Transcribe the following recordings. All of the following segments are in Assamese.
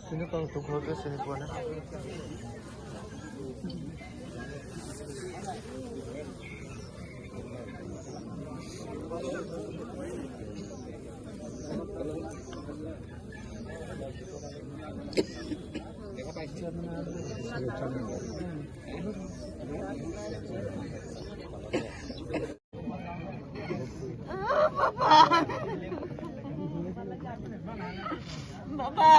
চিনি পাওঁ, তোৰ ঘৰতে চিনি পোৱা নাই। বাবা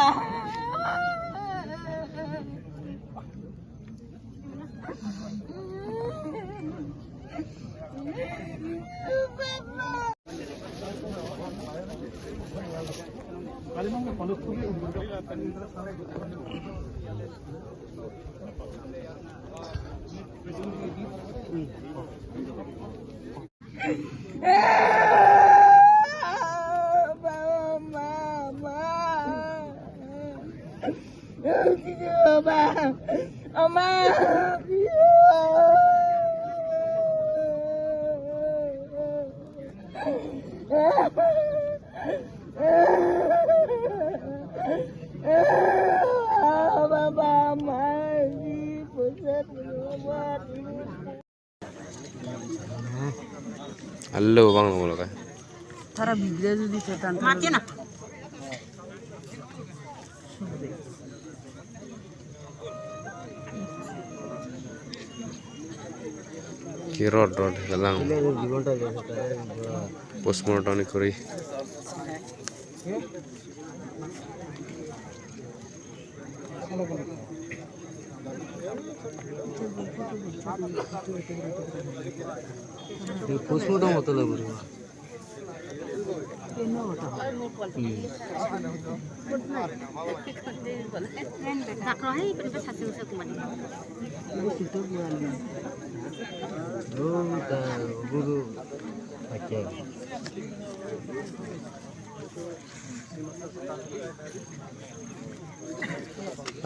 Allo bang lo ka. তারা বিগড়ে যদি মারছে না। কি রড রড গেলাম পোস্টমর্টম করি। পোস্টমর্টম হতে লাগবে।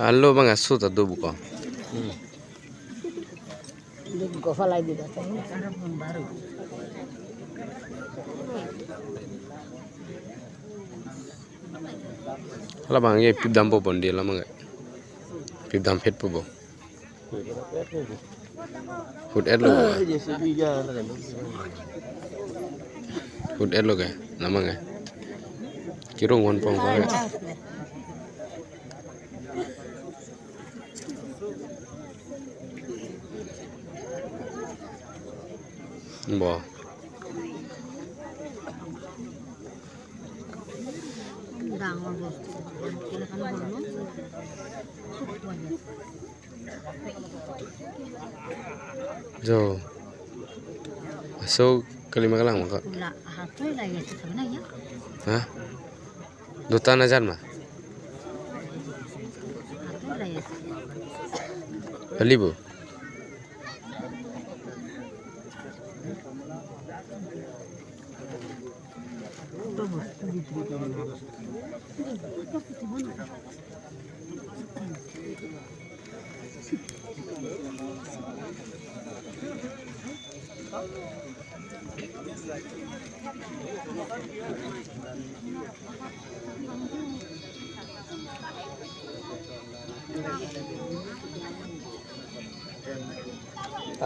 Allo bang asu ta do buka. গফালাই দিবা। Ala bang ye pip dam po bondi la mang pip dam phet po bo. Food ad lo food ad lo ga na mang kiro ngon pong ko ga. Bo ডাঙর বস্তু jo so kalima kalang maka ha duta na jan ma alibo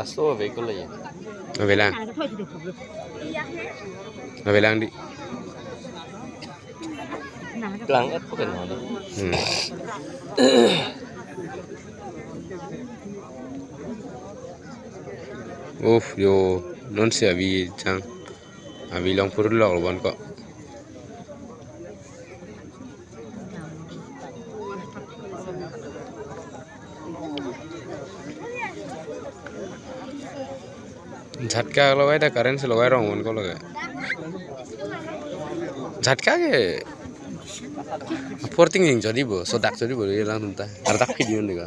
Aso vehicle ya. Navelang. Navelang di. Pelang at bukan ada. Uf, yo non si abi chang. Abi long pur lok bon kok. झटका लगाए था करेंट से लगाए रहा हूँ उनको लगाए झटका के फोर्टिंग जिंग जदी बो सो डाक जदी बो ये लांग तुमता और डाक फिर दियो निका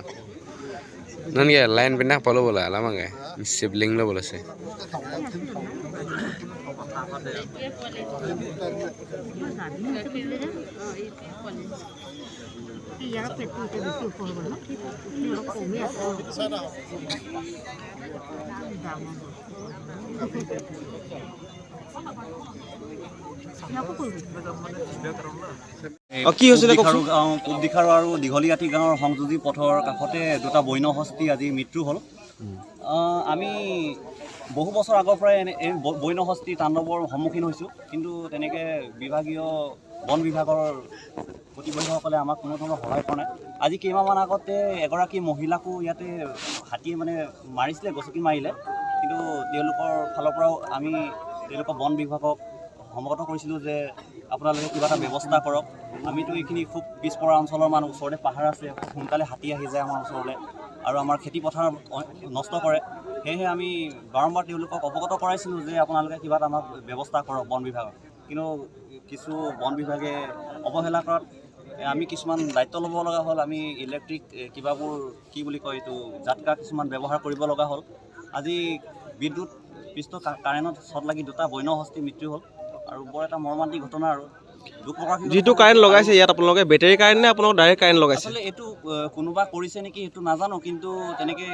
ನನಗೆ ಲೈನ್ ಬಿನ್ನ ಪলো বোলা লামাঙ্গে শিবলিঙ্গ বলেছে। কি হৈছিলে কওকচোন? গাঁও পূব দিখাৰু আৰু দীঘলীয়াটি গাঁৱৰ সংযোগী পথৰ কাষতে দুটা বন্যহস্তী আজি মৃত্যু হ'ল। আমি বহু বছৰ আগৰ পৰাই এনে এই বন্যহস্তী তাণ্ডৱৰ সন্মুখীন হৈছোঁ, কিন্তু তেনেকৈ বিভাগীয় বন বিভাগৰ কৰ্তৃপক্ষসকলে আমাক কোনো ধৰণৰ সহায় কৰা নাই। আজি কেইমাহমান আগতে এগৰাকী মহিলাকো ইয়াতে হাতীয়ে মানে মাৰিছিলে, গছকি মাৰিলে, কিন্তু তেওঁলোকৰ ফালৰ পৰাও আমি তেওঁলোকৰ বন বিভাগক সমগত কৰিছিলোঁ যে আপোনালোকে কিবা এটা ব্যৱস্থা কৰক। আমিতো এইখিনি খুব পিছপৰা অঞ্চলৰ মানুহ, ওচৰতে পাহাৰ আছে, সোনকালে হাতী আহি যায় আমাৰ ওচৰলৈ আৰু আমাৰ খেতি পথাৰ নষ্ট কৰে। সেয়েহে আমি বাৰম্বাৰ তেওঁলোকক অৱগত কৰাইছিলোঁ যে আপোনালোকে কিবা এটা আমাক ব্যৱস্থা কৰক বন বিভাগক, কিন্তু কিছু বন বিভাগে অৱহেলা কৰাত আমি কিছুমান দায়িত্ব ল'ব লগা হ'ল। আমি ইলেক্ট্ৰিক কিবাবোৰ কি বুলি কয় এইটো জাটকা কিছুমান ব্যৱহাৰ কৰিব লগা হ'ল। আজি বিদ্যুৎ পৃষ্ঠ কাৰেণ্টত শ্বট লাগি দুটা বন্যহস্তী মৃত্যু হ'ল আৰু বৰ এটা মৰ্মান্তিক ঘটনা আৰু দুখ প্ৰকাশ। যিটো কাৰেণ্ট লগাইছে ইয়াত আপোনালোকে বেটেৰী কাৰেণ্ট নে আপোনালোকে ডাইৰেক্ট কাৰেণ্ট লগাইছে? আচলতে এইটো কোনোবা কৰিছে নেকি সেইটো নাজানো, কিন্তু তেনেকৈ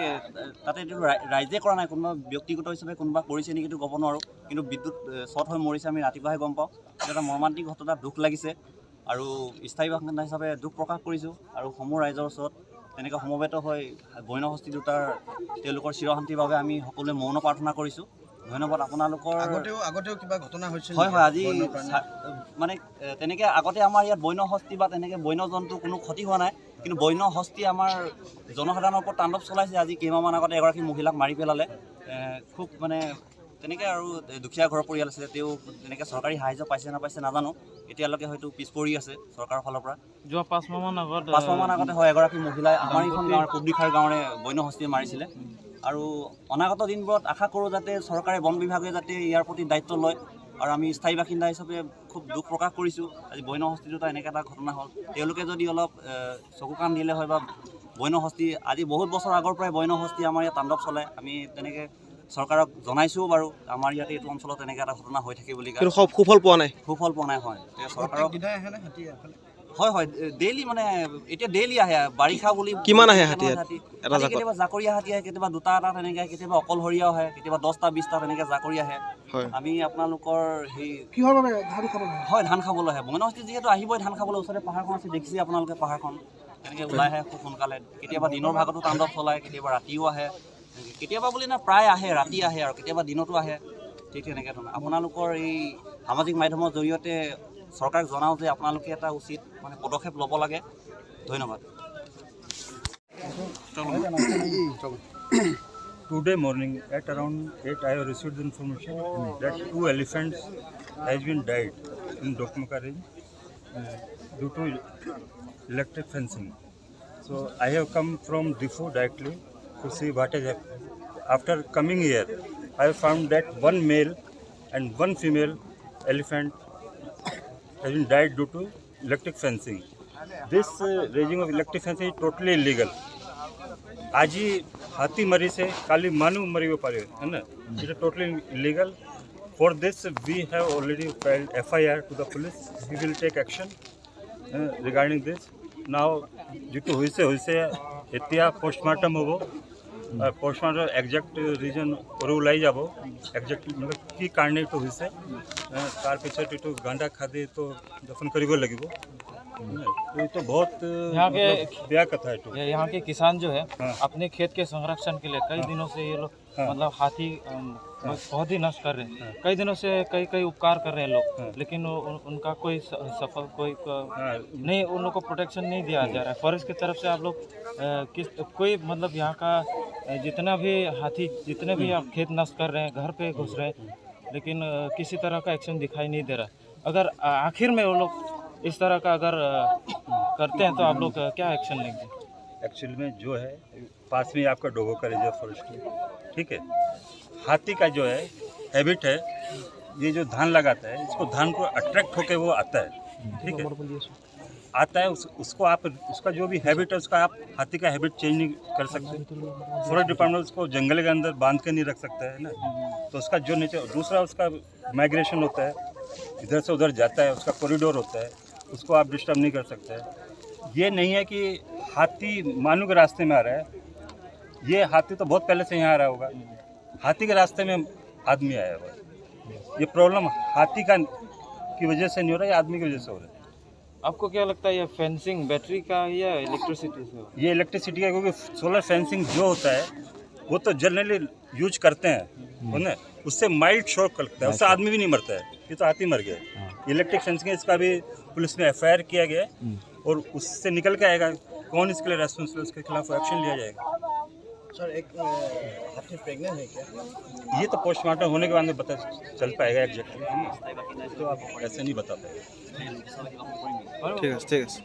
তাতে এইটো ৰাইজে কৰা নাই, কোনোবা ব্যক্তিগত হিচাপে কোনোবা কৰিছে নেকি সেইটো ক'ব নোৱাৰোঁ, কিন্তু বিদ্যুৎ শ্বট হৈ মৰিছে আমি ৰাতিপুৱাহে গম পাওঁ। এইটো এটা মৰ্মান্তিক ঘটনা, দুখ লাগিছে আৰু স্থায়ী বাসিন্দা হিচাপে দুখ প্ৰকাশ কৰিছোঁ আৰু সমূহ ৰাইজৰ ওচৰত তেনেকৈ সমবেত হৈ বন্যহস্তী দুটাৰ তেওঁলোকৰ চিৰশান্তিৰ বাবে আমি সকলোৱে মৌন প্ৰাৰ্থনা কৰিছোঁ। ধন্যবাদ আপোনালোকৰ। আগতেও কিবা ঘটনা হৈছিল? হয় হয়, আজি মানে তেনেকৈ আগতে আমাৰ ইয়াত বন্যহস্তী বা তেনেকৈ বন্যজন্তু কোনো ক্ষতি হোৱা নাই, কিন্তু বন্যহস্তী আমাৰ জনসাধাৰণৰ ওপৰত তাণ্ডৱ চলাইছে। আজি কেইমাহমান আগতে এগৰাকী মহিলাক মাৰি পেলালে, খুব মানে তেনেকৈ আৰু দুখীয়া ঘৰৰ পৰিয়াল আছিলে, তেওঁ তেনেকৈ চৰকাৰী সাহাৰ্য পাইছে নাপাইছে নাজানো, এতিয়ালৈকে হয়তো পিছ পৰি আছে চৰকাৰৰ ফালৰ পৰা। যোৱা 5 মাহমান আগত 5 মাহমান আগতে হয় এগৰাকী মহিলাই আমাৰ এইখন গাঁৱৰ পূব দিখাৰ গাঁৱৰে বন্যহস্তীয়ে মাৰিছিলে। আৰু অনাগত দিনবোৰত আশা কৰোঁ যাতে চৰকাৰে বন বিভাগে যাতে ইয়াৰ প্ৰতি দায়িত্ব লয় আৰু আমি স্থায়ী বাসিন্দা হিচাপে খুব দুখ প্ৰকাশ কৰিছোঁ। আজি বন্যহস্তী দুটা এনেকৈ এটা ঘটনা হ'ল, তেওঁলোকে যদি অলপ চকু কাণ দিলে হয় বা বন্যহস্তী আজি বহুত বছৰ আগৰ পৰাই বন্যহস্তী আমাৰ ইয়াত তাণ্ডৱ চলায়, আমি তেনেকৈ চৰকাৰক জনাইছোঁও বাৰু আমাৰ ইয়াতে এইটো অঞ্চলত তেনেকৈ এটা ঘটনা হৈ থাকে বুলি, কিন্তু সুফল পোৱা নাই। সুফল পোৱা নাই হয় চৰকাৰক। হয় হয়, ডেইলি মানে এতিয়া ডেইলি আহে বাৰিষা বুলি। কিমান আহে হাতী? কেতিয়াবা জাকৰীয়া হাতী আহে, কেতিয়াবা দুটা এটা তেনেকৈ আহে, কেতিয়াবা অকলশৰীয়াও আহে, কেতিয়াবা 10টা 20টা তেনেকৈ জাকৰী আহে। আমি আপোনালোকৰ সেই কিহৰ বাবে ধান খাবলৈ? হয়, ধান খাবলৈ আহে। বন্যহস্তী যিহেতু আহিবই ধান খাবলৈ, ওচৰতে পাহাৰখন আছে, দেখিছে আপোনালোকে পাহাৰখন তেনেকৈ ওলাই আহে খুব সোনকালে। কেতিয়াবা দিনৰ ভাগতো তাণ্ডৱ চলায়, কেতিয়াবা ৰাতিও আহে, কেতিয়াবা বুলি না প্ৰায় আহে, ৰাতি আহে আৰু কেতিয়াবা দিনতো আহে, ঠিক তেনেকৈ ধৰণৰ। আপোনালোকৰ এই সামাজিক মাধ্যমৰ জৰিয়তে চৰকাৰক জনাওঁ যে আপোনালোকে এটা উচিত মানে পদক্ষেপ ল'ব লাগে। ধন্যবাদ। Today morning at around 8 I have received the information that 2 elephants has been died in Dokmoka range due to electric fencing. So I have come from Diphu directly to see what has happened. After coming here, I found that 1 male and 1 female elephant has been died due to electric fencing. This raising of electric fencing is totally illegal. আজি হাতী মৰিছে, কালি মানুহ মৰিব পাৰে, হয় না? It is totally illegal. For this we have already filed FIR to the police. We will take action regarding this. Now যিটো হৈছে হৈছে, এতিয়া পষ্টমৰ্টম হ'ব, পষ্টমৰ্টমৰ একজেক্ট ৰিজন আৰু ওলাই যাব, একজেক্ট মানে কি কাৰণে এইটো হৈছে। তাৰপিছত এইটো গাণ্ডা খাদি তো দফন কৰিব লাগিব। ये तो बहुत यहाँ के बेया कथा है। यहाँ के किसान जो है हाँ। अपने खेत के संरक्षण के लिए कई दिनों से ये लोग हाँ। मतलब हाथी बहुत ही नष्ट कर रहे हैं, कई दिनों से कई कई उपकार कर रहे हैं लोग, लेकिन उनका कोई सफल कोई नहीं, उन लोग को प्रोटेक्शन नहीं दिया जा रहा है फॉरेस्ट की तरफ से। आप लोग किस कोई मतलब यहाँ का जितना भी हाथी जितने भी आप खेत नष्ट कर रहे हैं, घर पे घुस रहे हैं, लेकिन किसी तरह का एक्शन दिखाई नहीं दे रहा। अगर आखिर में वो लोग इस तरह का अगर करते हैं तो आप लोग क्या एक्शन लेंगे? एक्चुअल में जो है पास में आपका डोबोका रिजर्व फॉरेस्ट है, ठीक है। हाथी का जो है हैबिट है, ये जो धान लगाता है इसको धान को अट्रैक्ट होके वो आता है, ठीक है। आता है, उसको आप, उसका जो भी हैबिट है, उसका आप हाथी का हैबिट चेंज नहीं कर सकते। फॉरेस्ट डिपार्टमेंट उसको जंगल के अंदर बांध के नहीं रख सकता है ना। तो उसका जो नेचर, दूसरा उसका माइग्रेशन होता है, इधर से उधर जाता है, उसका कॉरिडोर होता है, उसको आप डिस्टर्ब नहीं कर सकते। ये नहीं है कि हाथी मानव के रास्ते में आ रहा है, ये हाथी तो बहुत पहले से यहाँ आ रहा होगा, हाथी के रास्ते में आदमी आया हुआ है। ये प्रॉब्लम हाथी का की वजह से नहीं हो रहा है, ये आदमी की वजह से हो रहा है। आपको क्या लगता है, ये फेंसिंग बैटरी का है या इलेक्ट्रिसिटी से हो? ये इलेक्ट्रिसिटी का, क्योंकि सोलर फेंसिंग जो होता है वो तो जनरली यूज करते हैं, है ना, उससे माइल्ड शॉक लगता है, उससे आदमी भी नहीं मरता है, ये तो हाथी मर गया। इलेक्ट्रिक फेंसिंग, इसका भी पुलिस में एफआईआर किया गया है और उससे निकल के आएगा कौन इसके लिए रेस्पॉन्सिबल, उसके खिलाफ एक्शन लिया जाएगा। सर, एक हाथी प्रेग्नेंट है क्या? ये तो पोस्टमार्टम होने के बाद में पता चल पाएगा एग्जैक्टली, तो आप ऐसे नहीं बता पाएंगे। ঠিক আছে, ঠিক আছে।